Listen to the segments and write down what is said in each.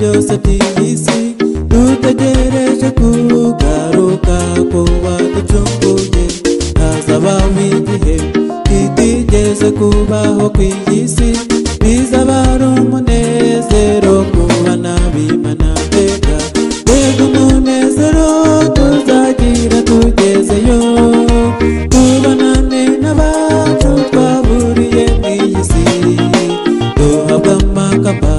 byose by'iyi si, dutegereje kugaruka k'uwaducunguye. Hazabaho igihe kitigeze kubaho ku iyi si, bizaba ari umunezero ku bana b'Imana. Mbega mbega umunezero tuzagira tugezeyo, tubonane n'abacu twaburiye mu iyi si, duhabwa amakamba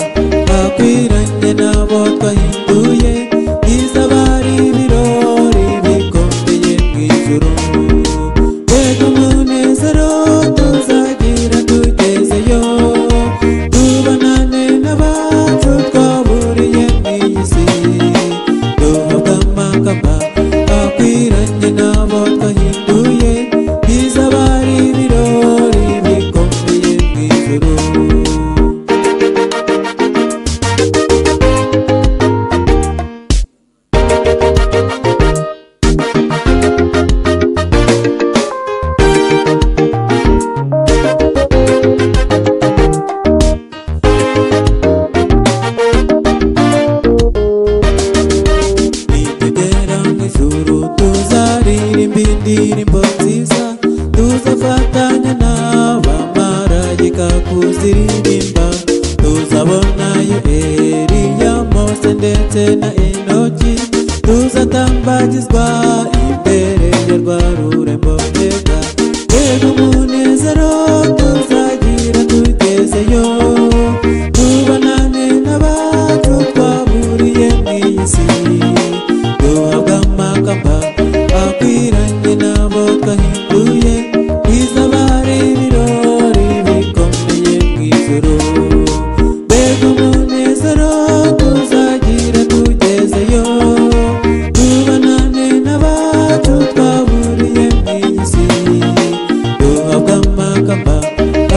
akwiranye n'abo twahinduye, bizaba ari ibirori bikomeye mu ijuru. Mbega umunezero tuzagira tugezeyo, tubonane n'abacu twaburiye mu iyi si, duhabwa amakamba akwiranye n'abo twahinduye, bizaba ari ibirori bikomeye mu ijuru. Nitugera mu ijuru tuzaririmba indirimbo nziza, tuzafatanya n'abamarayika kuziririmba, tuzabonayo Eliya, Mose ndetse na Enoki, tuzatambagizwa imbere ya rwa rurembo. Mbega mbega umunezero tuzagira tugezeyo, tubonane n'abacu twaburiye mu iyi si, duhabwa amakamba akwiranye n'abo twahinduye, bizaba ari ibirori bikomeye mu ijuru. Mbega umunezero tuzagira tugezeyo, tubonane n'abacu twaburiye mu iyi si, duhabwa amakamba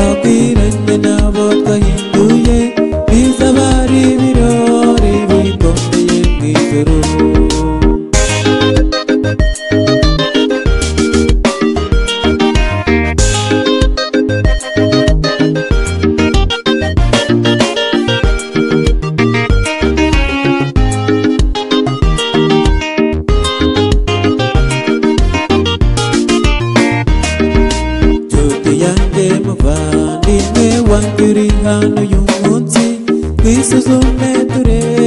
akwiranye n'abo twahinduye, bizaba ari ibirori bikomeye mu ijuru. Nshuti yanjye muvandimwe wanjye uri hano uyu munsi, twisuzume turebe.